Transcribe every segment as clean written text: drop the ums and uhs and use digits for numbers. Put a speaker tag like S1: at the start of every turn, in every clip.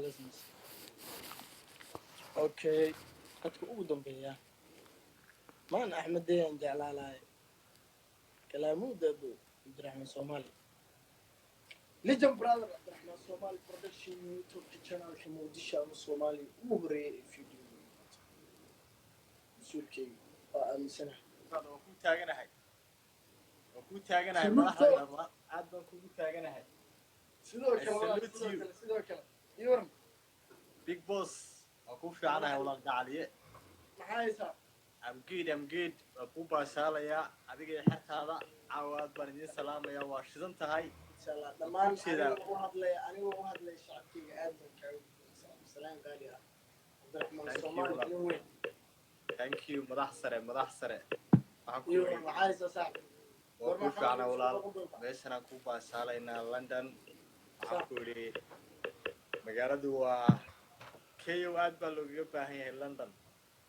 S1: Laga samaysa. Okay, qadka ugu dambeeya maan Axmedeyaan jeclaalahay kalaamuuda abo. Cabdiraxmaan Soomaali Legend brother, Cabdiraxmaan Soomaali Production, YouTube channelka Muqdisho ama Soomaaliya ugu horeeyay ee video. Mas-uulkeyga waa aaminsanahay.
S2: Waan kuu taaganahay, waan kuu taaganahay madaxdayda, aad baan kugu taaganahay.
S1: Sidoo kale.
S2: Salute.
S1: Sidoo
S2: You.
S1: kale, sidoo kale ii waran.
S2: Big boss, waan kuu fiicanahay, walaal gacaliye.
S1: Maxaa haysaa?
S2: I'm good, I'm good. Waan kuu baashaalayaa adiga iyo xertaada. Caawa aad baan idiin salaamayaa, waa shidan tahay.
S1: Insha Allah dhammaan.
S2: Jeedaa.
S1: Anigoo u hadlaya shacabkeyga, aad baan kaaga salaan qaali ah, Cabdiraxmaan
S2: Thank you,
S1: Soomaali.
S2: Walaal.
S1: Nin weyn.
S2: Thank you, madax sare, madax sare. Waxaan ku
S1: Ii waran, maxaa haysaa, saaxib?
S2: Waa kuu fiicnaa, walaal. Meeshanaan ku baashaalaynaa London. Waxaan ku idhi magaaladu waa ko, aad baa loogaga baahan yahay London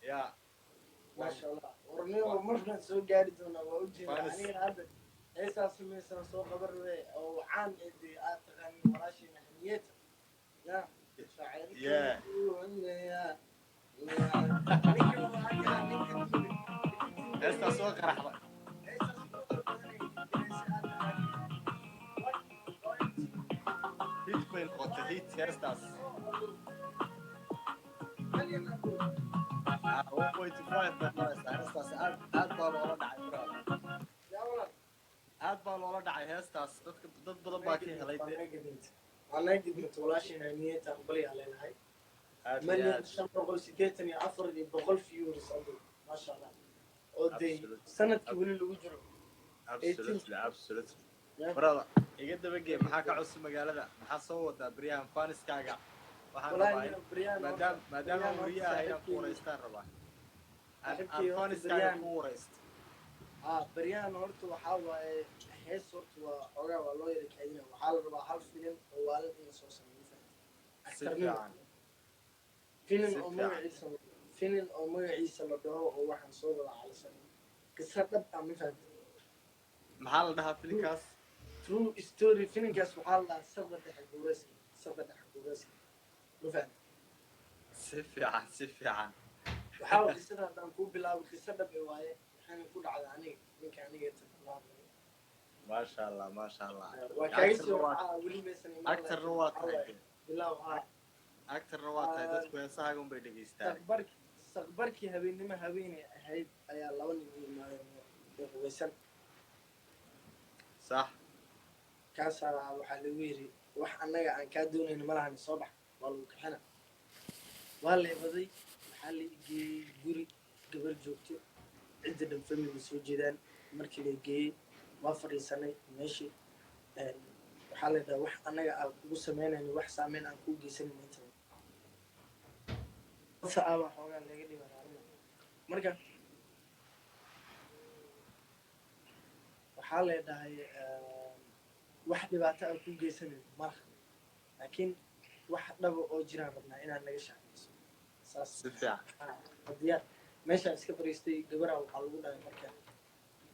S2: ya.
S1: Maasha Allah, warniyo markaan soo gaari doonaa, waa ujeeda.
S2: Fanis.
S1: Anigana hadda heesaa samaysaan soo qaban rabe oo caan ee dee aad taqaanin, walaasheena Haniyeta ya. Ninka waxaa kala ninka
S2: Heestaa soo qaraxda.
S1: Heestaas ugu badanay heesa aad taqaanin.
S2: Hit bay noqotay, hit heestaas.
S1: Million.
S2: 1.5 bay maraysaa heestaas. Aad aad baa loola dhacay, brother.
S1: Yaa walaal.
S2: Aad baa loola dhacay heestaas. Dadka, dad badan baa ka helay de.
S1: Waa naga gidmata walaasheena Haniyeta, aqbalyaa leenahay.
S2: Aad iyo
S1: Milyan
S2: aad.
S1: 584,100 viewers adu, maasha Allah, oo dee
S2: Absolutely.
S1: sanadkii weli lagu jiro.
S2: Absolutely, absolutely.
S1: Yeah.
S2: Brother, iga dabagee, maxaa ka cusub magaalada? Maxaa soo wadaa beryahan? Faniskaaga waxaan
S1: Walahi
S2: rabaa
S1: beryahan
S2: maadaama maadaama
S1: beryahan horta
S2: weriye ahay inaan ku
S1: saaxiibkay
S2: wareystaan rabaa. Aan
S1: saaxiibkay
S2: aan
S1: horta
S2: faniskaaga
S1: beryahan
S2: ku wareysto.
S1: Ah, beryahan horta waxaa waaye hees horta waa xoogaa waa loo yara kaadina. Waxaa la rabaa hal filin oo waalan in lasoo sameeyo, fahamtay?
S2: Si
S1: Actornimo.
S2: fiican.
S1: Filin
S2: Si
S1: oo
S2: fiican.
S1: magaciisa, filin oo magaciisa la dhaho oo waxaan soo wada calisan qiso dhab ah, ma fahamtay?
S2: Maxaa la dhahaa filinkaas?
S1: True story. Filinkaas waxaa la dhahaa Saqda Dhexe Guureyska, Saqda Dhexe Guureyska, ma fahamtay?
S2: Si fiican, si fiican.
S1: Waxaa waa qisada haddaan kuu bilaabo, qiso dhab e waaye, waxaana ku dhacda aniga, ninka aniga tan kula hadlayo.
S2: Maasha Allah, maasha Allah.
S1: Waa kaaga sii
S2: Actorna waa
S1: horcaa, weli maysan imaan.
S2: Actorna waa
S1: Waxaa
S2: tahay
S1: waaye
S2: dee.
S1: Bilaaw haa.
S2: Actorna waa tahay, dadku heesahaaga unbay dhegeystaan.
S1: Saqbarkii habeennimo, haweeney ahayd ayaa laba nin u imaadeen oo hubeysan. Kaasaa waxaa lagu yidhi, wax annaga aan kaa doonayno ma lahan, soo bax, waa lagu kaxina. Waa leebaday, waxaa la geeyey guri gabar joogto, cidda dhan family soo jeedaan. Markii la geeyey waa fadhiisanay meeshii. Waxaa la dhaha, wax annaga aan kugu sameynayno, wax saameyn aan kuu geysanayno inta ah baa xoogaa laga dhibaa. Marka waxaa la dhahay, wax dhibaato aan kuu geysanayno malaha, laakiin wax dhaba oo jiraan rabnaa inaad naga shacbiyso saas.
S2: Si fiican.
S1: Diyaar. Meeshaan iska fadhiistay, gabaraa waxaa lagu dhahay marka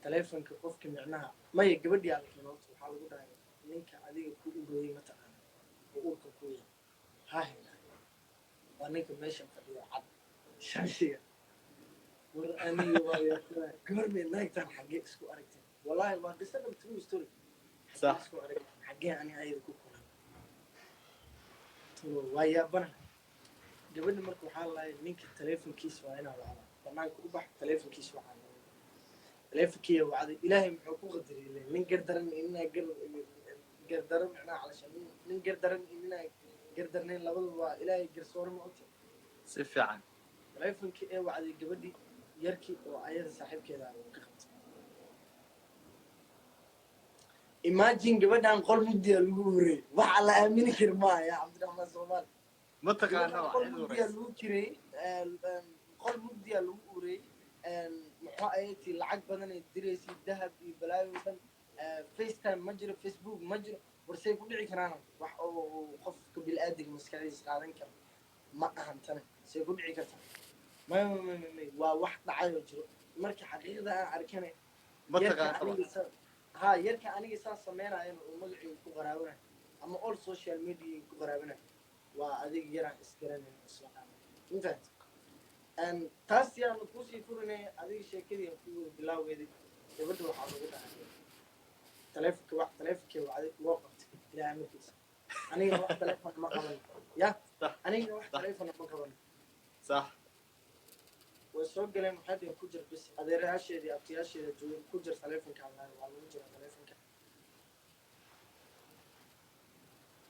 S1: taleefonka qofka micnaha maya, gabadhii aa la keeno horta. Waxaa lagu dhahay, ninka adiga ku ureeyey mataqaana oo uurka ku yahay? Haa, helaa, waa ninka meeshan fadhiyo cad shaashiga. War aniga waa yaabsanaa, goormay naagtan xaggee isku aragteen? Wallahi waa qiso dhab, true story. Xaggee isku aragteen? Xaggee ani ayada ku kulan tulo? Waa yaabanaha gabadha. Marka waxaa lahay, ninka taleefonkiisa waa inaa wacdaa, banaanka u bax, taleefonkiisa waxaa taleefonkiiya wacday. Ilaahay muxuu ku qadaray? Nin gardaran inaa gar gardaran micnaha calashan nin gardaran inaa gardarnayn, labadaba waa Ilaahay garsoore, ma ogta?
S2: Si fiican.
S1: Taleefonkii ee wacday gabadhii, yarkii oo ayada saaxiibkeeda ah uu ka qabtay. Imagine, gabadhan qol mugdiya lagu horeeyey, waxa la aamini kari maaha ya Cabdiraxmaan Soomaali.
S2: Ma taqaana
S1: Gabadhan
S2: waa
S1: qol
S2: cid
S1: mugdiya
S2: waraysa.
S1: lagu jiray, qol mugdiya lagu ureeyey. Muxuu ayay lacag badan ay diraysay, dahab iyo balaayo dhan. FaceTime ma jiro, Facebook ma jiro. Warsay ku dhici karaan? Wax oo qofka bil'aadiga maskaxdiisa qaadan karo ma ahan tane, say ku dhici kartaa? May may may may, waa wax dhacayoo jiro. Marka xaqiiqda aan arkana
S2: Ma
S1: yarka
S2: taqaana.
S1: Aniga ha, yarka aniga saa sameynayana uu magacayga ku qaraabanayo ama all social media ku qaraabanayo. Waa adig yaraan isgaranayn, isnaqaana, ma fahamtay? Taas yaanu kuusii furinay adiga sheekadii aan ku wada bilaawgeedii. Gabadha waxaa lagu dhahay taleefonka wax, taleefonkii wacday, loo qabtay. Ilaahay markiisa anigana wax taleefon ma qaban ya. Anigana wax taleefon ma qaban. Way soo galeen, waxay dhaheen ku jir bis. Adeerayaasheedii, abtiyaasheeda joogeen, ku jir taleefonka. Waa lagu jira taleefonka.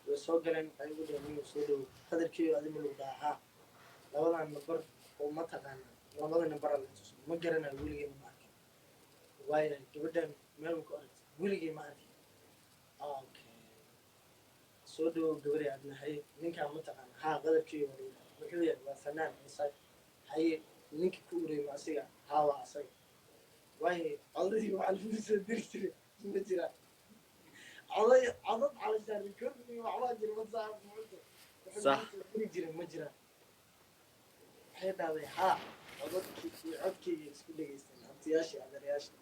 S1: Way soo galeen, waxay ugu dhaheen, "Niyo, soo dhowo, qadarkiiyo adima lagu dhahaa haa, labadan nambar oo ma taqaana?" Labada nambar la tuso, ma garanayo, weligay ma arkin. Waayahay, gabadhan meel ma ku aragtay? Weligay ma arkin. Okay, soo dhawow gabadhay, aadna haye, ninkaan ma taqaana? Haa, qadarkiiyo waa lagu dhahaa. Muxuu yahay? Waa fanaan mise? Haye, ninka ku ureyma asiga? Haa, waa asaga. Waaye, codadii waxaa lagu soo diri jiray ma jiraan? Coday, codad calashaan recording waxbaa jira WhatsApp muxuu soo diri jiray, ma jiraan? Waxay dhahday haa, codadkii iyo codkeyga isku dhegaysteen abtiyaashii, adeerayaashii.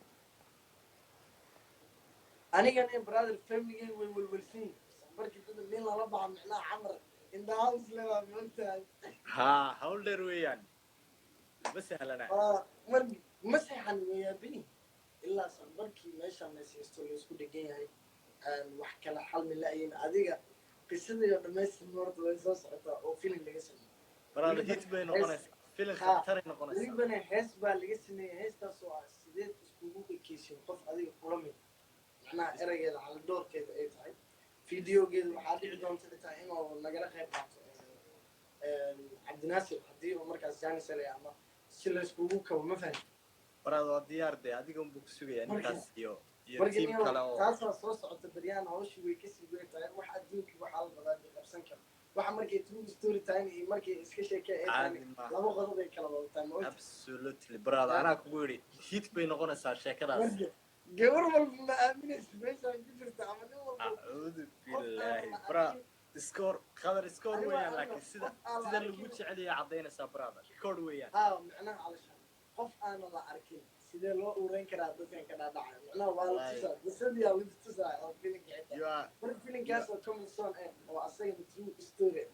S1: Anigana, brother, familygay way welwelsan yihin markii dada nin lala baxa, micnaha camar in the house le waa moogtahay.
S2: Haa, hawl dheer weeyaan, ma sahlana.
S1: Waa mar ma seexan, wayaabini ilaa sanbarkii meeshaan lays haysto, laysku dhegan yahay, aan wax kala xalmi la'yin. Adiga qisadii oo dhamaystir horta way soo socotaa oo filim laga sameeyey.
S2: Brother, hit bay noqonaysaa, filim khataray noqonaysaa.
S1: Welibana hees baa laga sameeyey, heestaas oo ah sideed iskugu ekeysin qof adiga kula mid, macnaha eraygeeda haladoorkeeda ay tahay. Videogeeda waxaa dhici doonta xitaa inuu nagala qayb qaato Cabdinaasir haddii uu markaas jaanis helay ama si layskugu kabo, ma fahamti?
S2: Brother, waa diyaar dee, adiga unbuu ku sugayaa ninkaas iyo
S1: marka
S2: team kale oo
S1: taasaa soo socota beryaan. Hawshii way kasii weyn tahay. Wax adduunkii waxaa la rabaa dee qabsan karo. Waxa markay true story tahay iyo markay iska sheekay ay tahay
S2: Caadi maaha.
S1: laba qodob ay kala wadataa, ma ogta?
S2: Absolutely, brother, anaa kugu yidhi hit bay noqonaysaa sheekadaas.
S1: Marka gabar walba ma aaminaysa meeshaan ku jirta ama nin walba
S2: Acuudu
S1: qof aan
S2: billaahi.
S1: la
S2: Bra
S1: arkin.
S2: Score qadar score
S1: Aniga
S2: weeyaan,
S1: aniga
S2: laakiin sida
S1: qof aan la
S2: sida lagu
S1: arkin.
S2: jecel yahay caddaynaysaa, brother, record weeyaan.
S1: Haa, macnaha calashaan qof aana la arkin sidee loo ureyn karaa dadkan ka dhaadhacaya? Macnaha waa la
S2: Wallahi.
S1: tusaa, qisadii la tusaa oo filimka xitaa.
S2: You are
S1: Marka filimkaas oo coming soon eh oo asagana true story,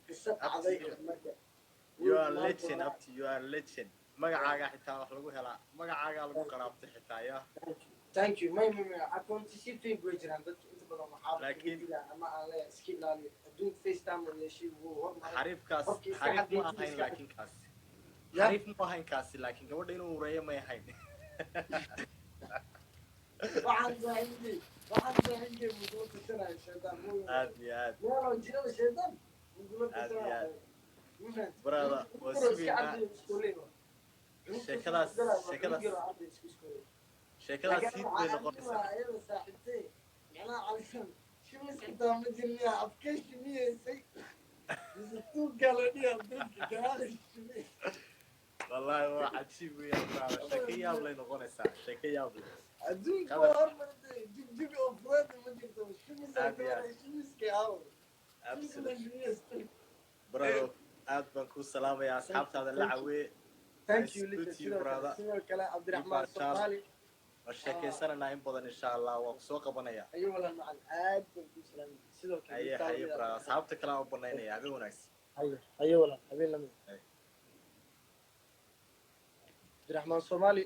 S1: qiso dhacday.
S2: Absolutely.
S1: Marka
S2: You are legend up to you are legend. Magacaaga xitaa wax lagu helaa, magacaagaa lagu qaraabtay xitaa ya.
S1: Thank you. May akoonti si fake way jiraan dadka inta badan waxaa
S2: Laakiin-
S1: digaa ama aan leeyahay iska ilaaliyo. Adduunka FaceTime uu yeeshay, wuu hormaray.
S2: Xariifkaas
S1: Qofkii iska
S2: xariif ma
S1: xaqiijiyo
S2: ahayn laakiin kaasi
S1: Ya.
S2: xariif ma ahayn kaasi, laakiin gabadha inuu ureeyo may ahayn.
S1: Waxaan saaxiibkay mugula tashanaya shaydaan.
S2: Aad iyo aad.
S1: Meeloo jiraba shaydaan mugula
S2: Aad iyo
S1: tashanaya.
S2: aad. Brother, waa sugaynaa. Sheekadaas hit bay noqonaysaa.
S1: Ayada saaxiibtay, macnaha calisan shimis xitaa ma jirniya, afkay shimiyeysay mise tuuggaa la dhigaa dadka gadaal shimiyeysay.
S2: Wallahi waa cajiib weeyaan, brother, sheeko yaab lay noqonaysaa, sheeko yaab leh.
S1: Adduunka
S2: Qadar.
S1: waa hormartay, jugjug oo fudeed ma jirto, shimis.
S2: Aad iyo aad.
S1: Shimiska aw.
S2: Absolutely, brother, aad baan kuu salaamayaa, asxaabtaada la cawee.
S1: Thank
S2: Nice
S1: you,
S2: to
S1: Lita.
S2: meet you,
S1: Sidoo kale,
S2: brother.
S1: sidoo kale Cabdiraxmaan
S2: Ibaashaal.
S1: Soomaali.
S2: Waa sheekaysananaa in badan insha Allah, waa kusoo qabanaya.
S1: Ayo walaal macan, aad baan kuu salaamay sidoo kale.
S2: Haye haye, brother, asxaabta kale aan u banaynaya. Habeen wanaagsan.
S1: Haye haye walaal, habeen lamid.
S2: Haye.
S1: Cabdiraxmaan Soomaali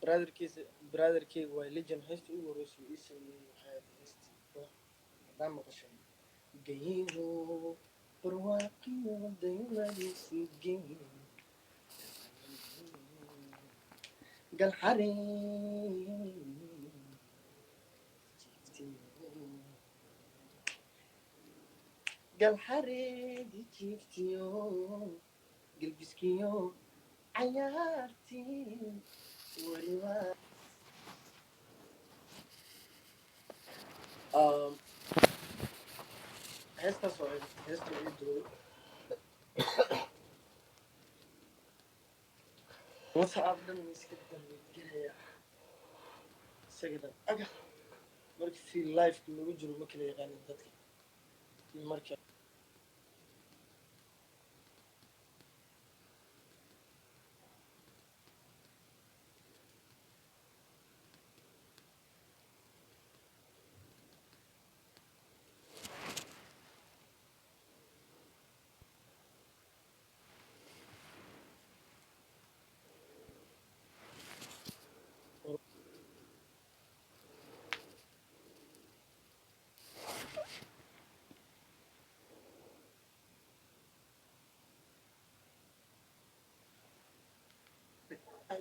S1: brotherkiisa, brotherkeyga waa legend. Heesta ugu horreysay uu ii sameeyey waxay ahayd heestii koox haddaan maqashay, gayro barwaaqiyo daymadiisi geyn galxarin jiiftiyo galxareedi jiiftiyo gelbiskiyo cayaartii weliba. Heestaas oo heesta ii duubay. WhatsApp dhan iska dambeedgelaya isaga dhan aga. Marka si liveka lagu jiro ma kala yaqaanin dadka marka.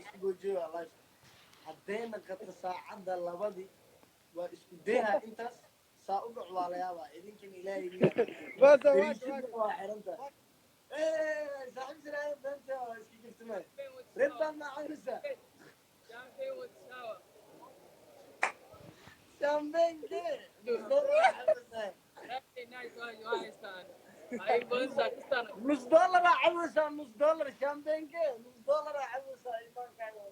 S1: Isku goojiyo live haddee naqato saacadda 2-dii waa isku dayha intaas saa u dhac. Waa la yaabaa idinkan Ilaahay.
S3: Boso, waa
S1: Dariishada waa xiran tahay. Saaxiib siraaya beenta waa iska jirtamay. Red baan ma caawisa.
S4: Champagne with sour.
S1: Champagne ke nus dollar aa cabaysaa.
S4: Hey, nice one, you haystaan. Ay badan saakistaan.
S1: Nus dollar aa cabaysaa, nus dollar champagne ke, nus dollar aa cabaysaa, imaankaaga.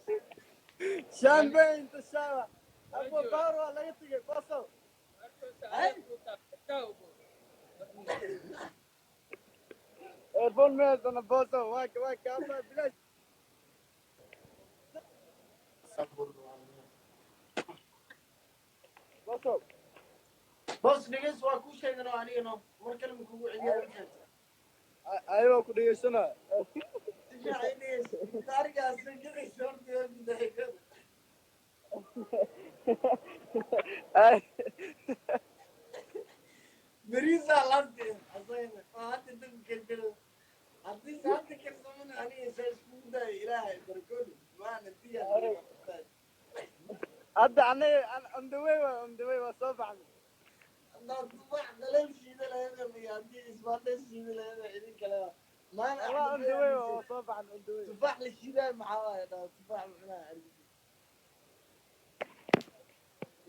S3: Champagne tashawa abo power waa laga tegay, Boso.
S1: Ay.
S4: Ciao.
S3: Earphone ma haysano, Boso. Waa ka ama bilaash. Boso.
S1: Boss, dhegeys, waa kuu sheegan oo aniga no mar kale ma kugu celiyaa markaas.
S3: Ayagoo ku dhegeysanaya.
S1: Si fiican i dhegeys. Taarigaas gadaysa horta waa bidaayada.
S3: Ay.
S1: Bariisa laabte asagana oo hadda dabka gelo haddii hadda karsamana aniga saa iskugu dayo. Ilaahay barkoodi maana diyaar.
S3: Hadda anaga on the way, waa on the way, waa soo baxnay.
S1: Haddaad tufaax qaleel shiida lahayd iyo haddii isbaandhe shiida lahayd idin kale maana.
S3: Waa on the way, waa soo baxnay, on the way.
S1: Tufaax la shiidayo maxaa waaye? Dhaa tufaax la cunaa.